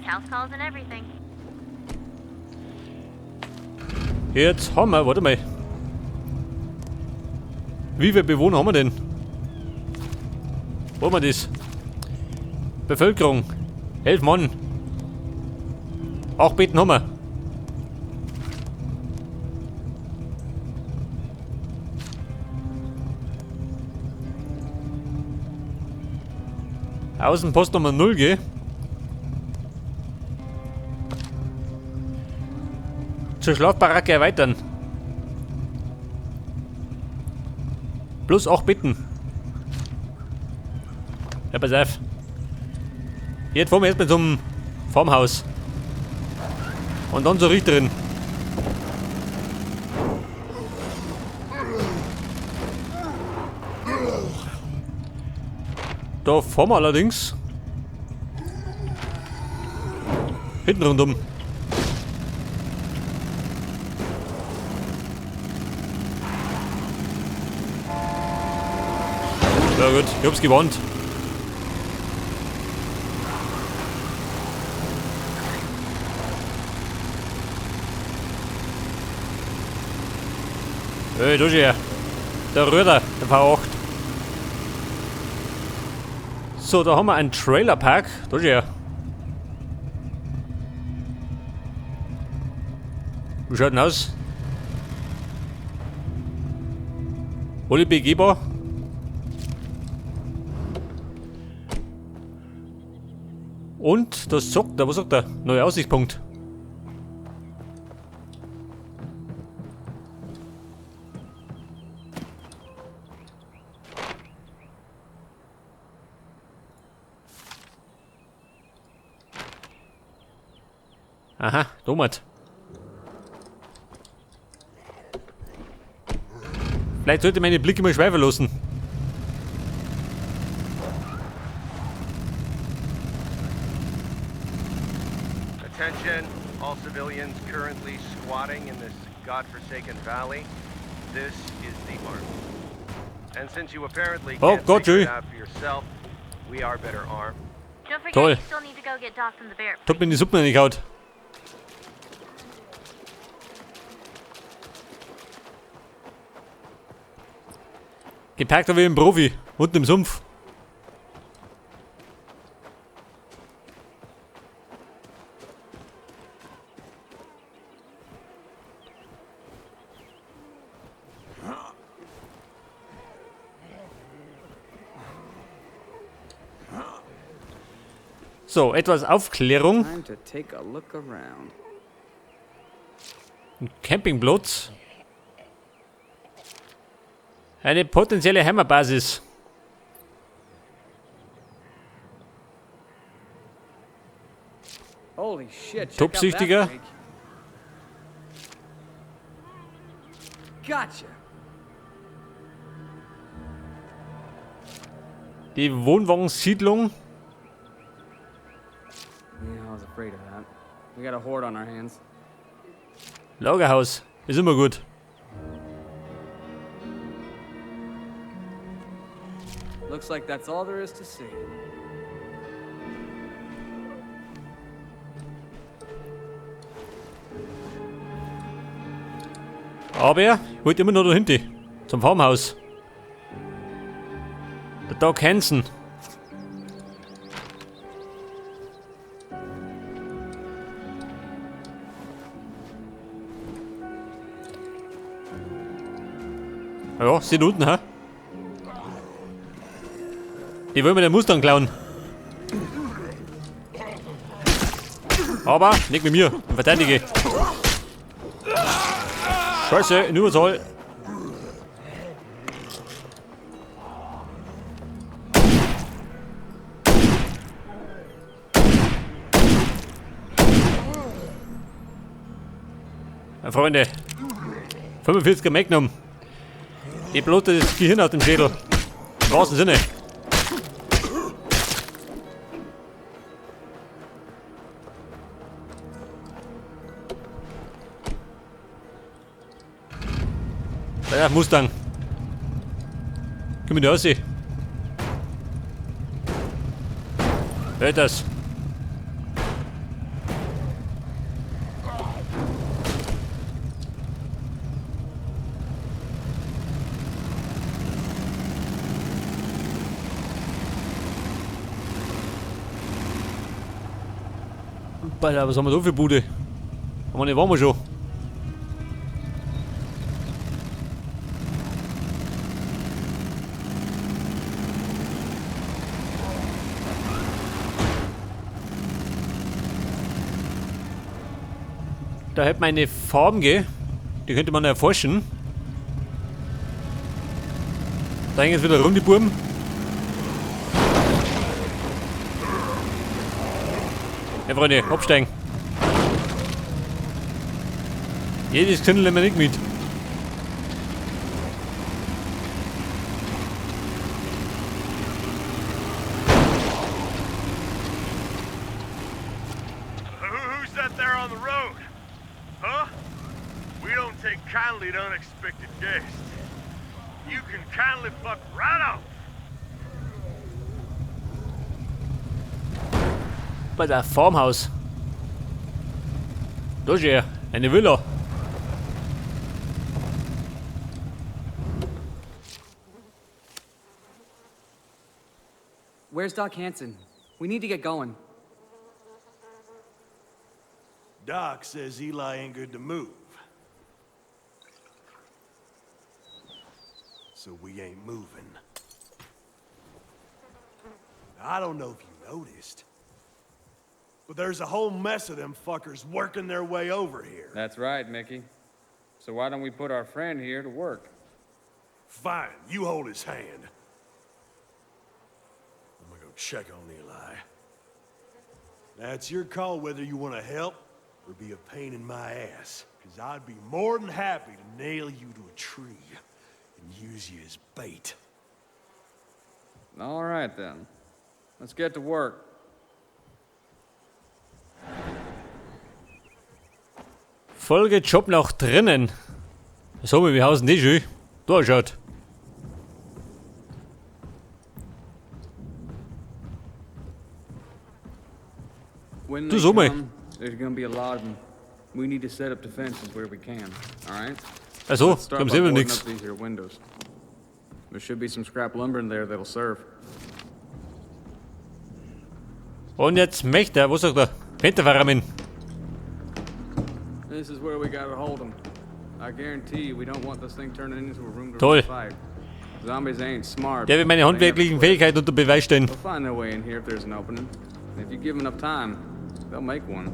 House calls and everything. Jetzt haben wir, warte mal. Wie viele Bewohner haben wir denn? Wo haben wir das? Bevölkerung. 11 Mann. 8 Betten haben wir. Außenpost Nummer 0, gell? Zur Schlafbaracke erweitern. Plus 8 Betten. Ja, pass auf. Jetzt fahren wir erstmal zum Farmhaus. Und dann zur Richterin. Da fahren wir allerdings hinten rundum. Ja gut, ich hab's gewarnt. Hey, du her. Der Röder, der V8. So, da haben wir einen Trailerpark. Da her. Wie schaut denn aus? Alle begehbar? Und das sagt er, was sagt er? Neuer Aussichtspunkt. Aha, Domat. Vielleicht sollte ich meine Blicke mal schweifen lassen. Attention, all civilians currently squatting in this godforsaken valley. This is the army. And since you apparently Oh can't Gott, figure it Jui. out for yourself, we are better armed. Don't forget, Toll. you still need to go get Doc from the bear. Tut mir in die Suppe reingehauen. Geparkt wie ein Profi, unten im Sumpf. So, etwas Aufklärung. Time to take a look around. Ein Campingplatz. Eine potenzielle Heimatbasis. Holy shit, check out that Tobsüchtiger. freak. Gotcha. Die Wohnwagensiedlung. Yeah, I was afraid of that. We got a horde on our hands. Lagerhaus. Ist immer gut. Looks like that's all there is to see. Aber ich wollte immer noch dahinter. Zum Farmhaus. Der Doc Hansen. Ja, sind unten, hä? Die wollen mir den Mustang klauen. Aber nicht mit mir. Ich verteidige. Scheiße, in Überzahl. Ja, Freunde, 45er Magnum. Die blutet das Gehirn aus dem Schädel. Im wahrsten Sinne. Ja, Mustang. Komm mit raus. Hört das? Alter, was haben wir da für Bude? Aber ne, waren wir schon. Da hätte man eine Farm, gell? Die könnte man erforschen. Da hängen jetzt wieder rum, die Buben. Ja, Freunde, absteigen. Jedes Kindl nehmen wir nicht mit. Who's that there on the road? Huh? We don't take kindly to unexpected guests. You can kindly fuck right off. Bei der Farmhaus. Da ist er, eine Villa. Where's Doc Hanson? We need to get going. Doc says Eli ain't good to move. So we ain't moving. I don't know if you noticed, but there's a whole mess of them fuckers working their way over here. That's right, Mickey. So why don't we put our friend here to work? Fine, you hold his hand. I'm gonna go check on Eli. That's your call whether you want to help or be a pain in my ass. Because I'd be more than happy to nail you to a tree and use you as bait. All right, then. Let's get to work. Folge Job nach drinnen. So, wir hausen die schon. Da schaut. When Du they so mal. come, there's gonna be a lot of them. We need to set up defenses where we can. All right? Also, Let's start kommt by selber boarding nix. up these here windows. There should be some scrap lumber in there that'll serve. Und jetzt möchte er, was sagt er? Fensterverrammen. This is where we gotta hold them. I guarantee you, we don't want this thing turning into a room to Toll. room fight. Zombies ain't smart. Der will meine but they never handwerklichen quit. Fähigkeiten unter Beweis stellen. They'll find their way in here if there's an opening. And if you give 'em enough time, they'll make one.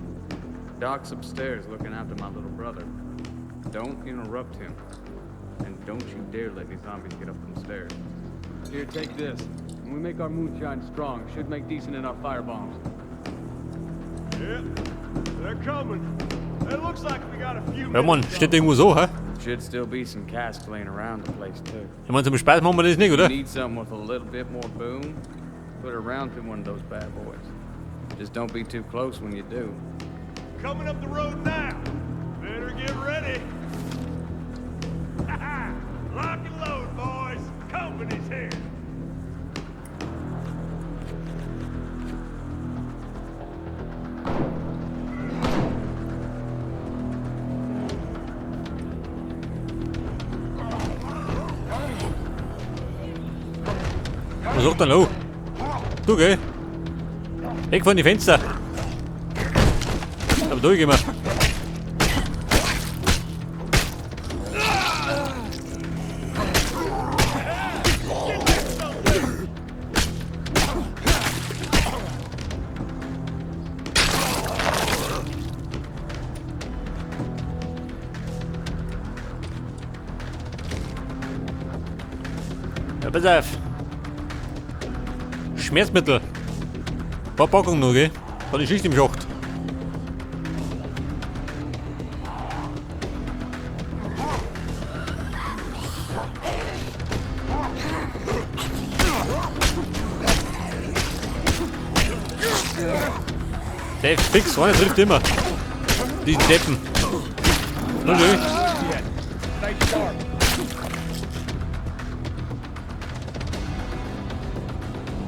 Doc's upstairs looking after my little brother. Don't interrupt him. And don't you dare let any zombies get up them stairs. Here, take this. When we make our moonshine strong, should make decent enough firebombs. Yep, they're coming. It looks like we got a few Ja, Mann, minutes. steht irgendwo so, hä? Should still be some casks laying around the place, too. Ich meine, zum Spaß machen wir das nicht, oder? Need something with a little bit more boom? Put a round through one of those bad boys. Just don't be too close when you do. Coming up the road now. Better get ready. Lock and load, boys. Company's here. Was sagt er noch? Du, gell? Weg von die Fenster. Aber durch immer. Ja, pass auf. Schmerzmittel. Paar Packungen noch, gell? War die Schicht im Schacht. Der ist fix, einer trifft immer. Diesen Deppen. Na schön.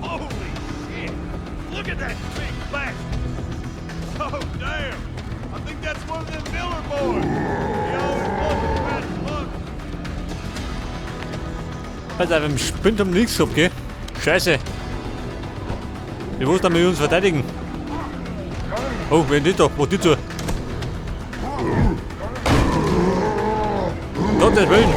Holy shit! Look at that big bastard! Oh, damn! I think that's one of them Miller boys! He always was a fat fuck. Pass auf, im Spind haben wir nichts gehabt, gell? Scheiße. Wir mussten wir uns verteidigen. Oh, wer nicht da? Wo die zu? Gottes Willen!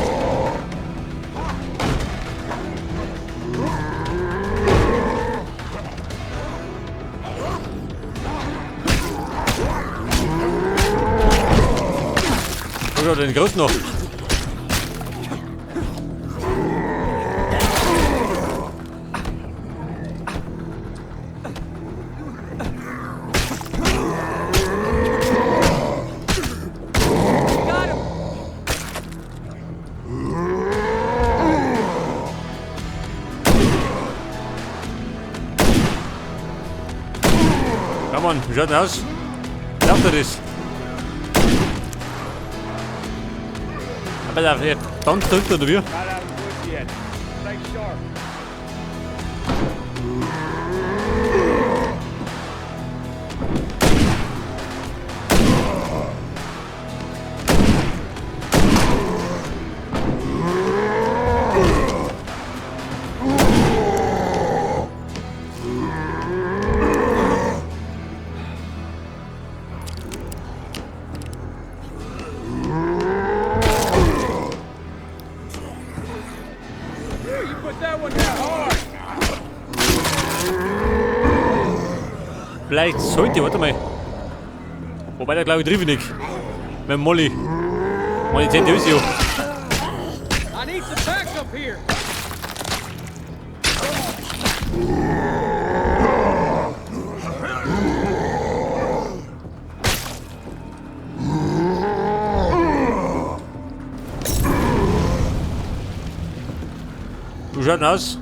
Oh, den Großen noch. Ja Mann, wie schaut denn aus? Darf er das? Aber der tanzt da hinten, oder wie? Vielleicht sollte ich, warte mal. Wobei, da glaube ich treffe ich nicht. Mit Molly. Meine 10 ist ja. Wie schaut denn aus?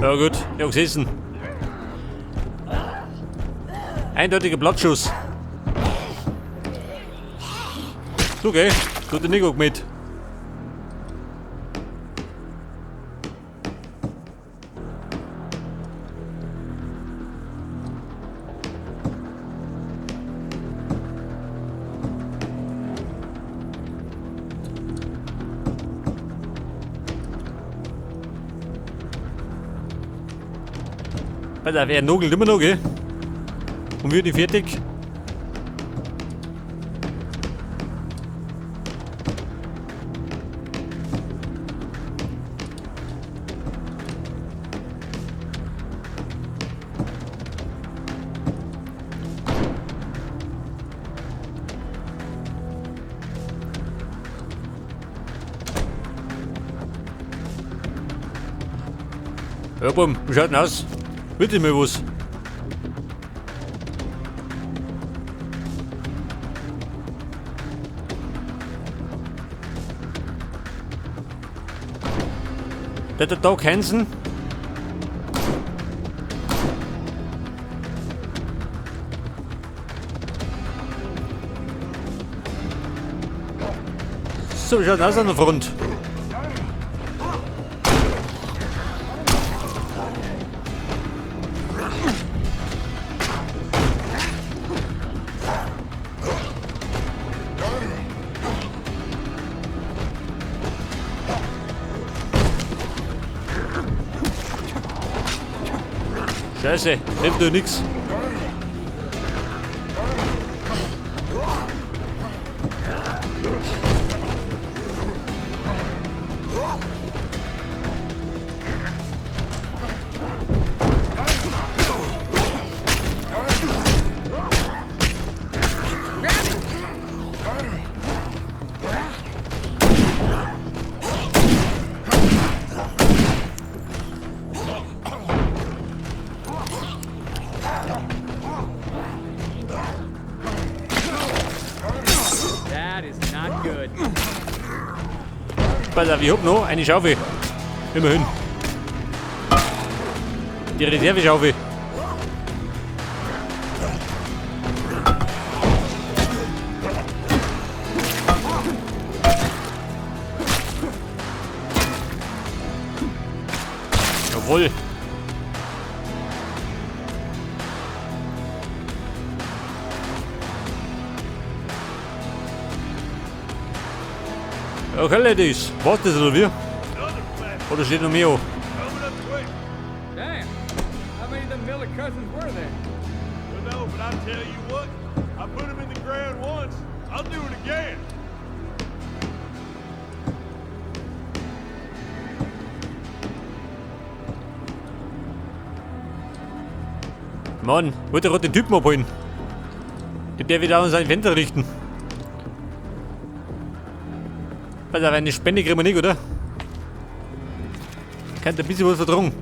Ja gut, ich hab gesessen. Eindeutiger Blattschuss. Okay, tut der Nico mit. Alter, wer nogelt immer noch, gell? Und wird nicht fertig. Ja, bumm, wie schaut denn aus? Bitte mir was. Der Doc Hansen. So, wie schaut denn aus an der Front? Scheiße, hilft doch nix. Pass auf, ich hab noch eine Schaufel. Immerhin. Die Reserveschaufel. Jawohl. Okay, Ladies. Was das oder wie? Oder steht noch mehr an? other cousins were there? Well, no, but I tell you what, I put him in the ground once. I'll do it again. Mann, wollte gerade den Typen abholen. Den der wieder an sein Fenster richten. Pass auf, eine Spende kriegen wir nicht, oder? Kann ein bisschen was verdrungen.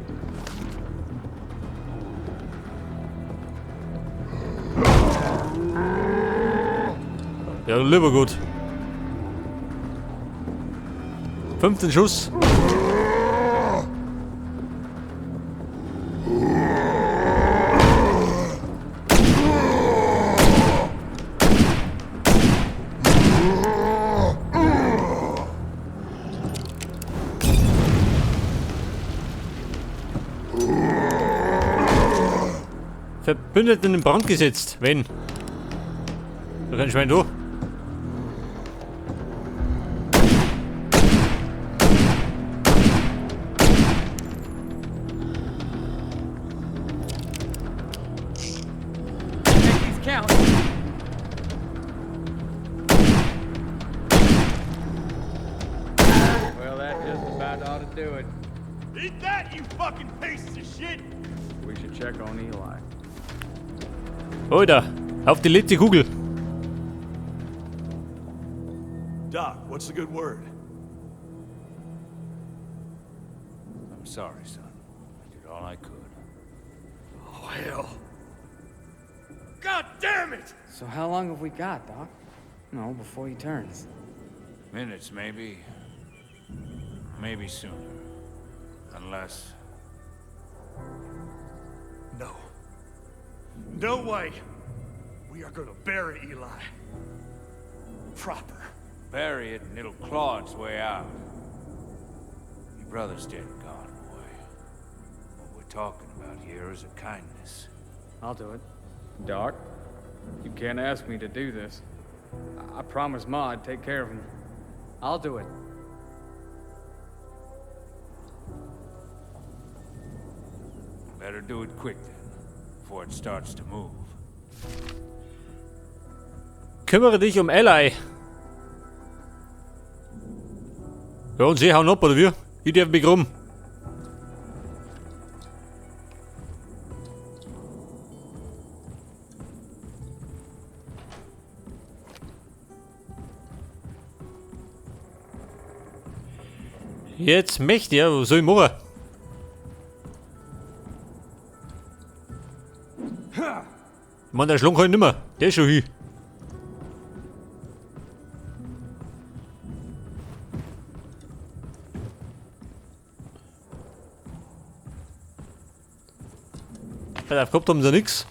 Ja, lieber gut. 15 Schuss. Verbündeten in Brand gesetzt. Wen? Da kein Schwein, du. Make these count. Well, that just about ought to do it. Eat that, you fucking pieces of shit! We should check on Eli. Alter, auf die letzte Kugel. Doc, what's the good word? I'm sorry, son. I did all I could. Oh, hell. God damn it! So how long have we got, Doc? No, before he turns. Minutes, maybe. Maybe sooner. Unless... No. No way. We are gonna bury Eli. Proper. Bury it and it'll claw its way out. Your brother's dead and gone, boy. What we're talking about here is a kindness. I'll do it. Doc, you can't ask me to do this. I promised Ma I'd take care of him. I'll do it. Better do it quick then, before it starts to move. Kümmere dich um Eli. Ja, und sie hauen ab, oder wie? Ich darf mich rum. Jetzt möchte ich, was soll ich machen? Mann, der Schlong kann ich nimmer. Der ist schon hin. Pass auf, gehabt haben sie nix.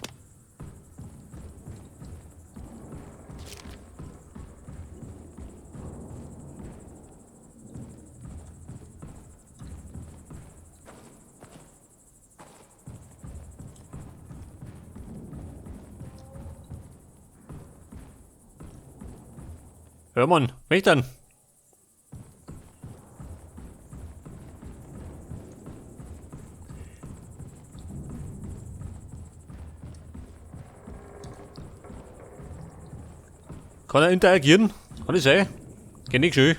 Ja, Mann, mich dann. Kann er interagieren? Kann ich sein? Geht nicht schön.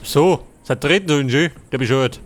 So, zertreten sollen schön, der bescheuert.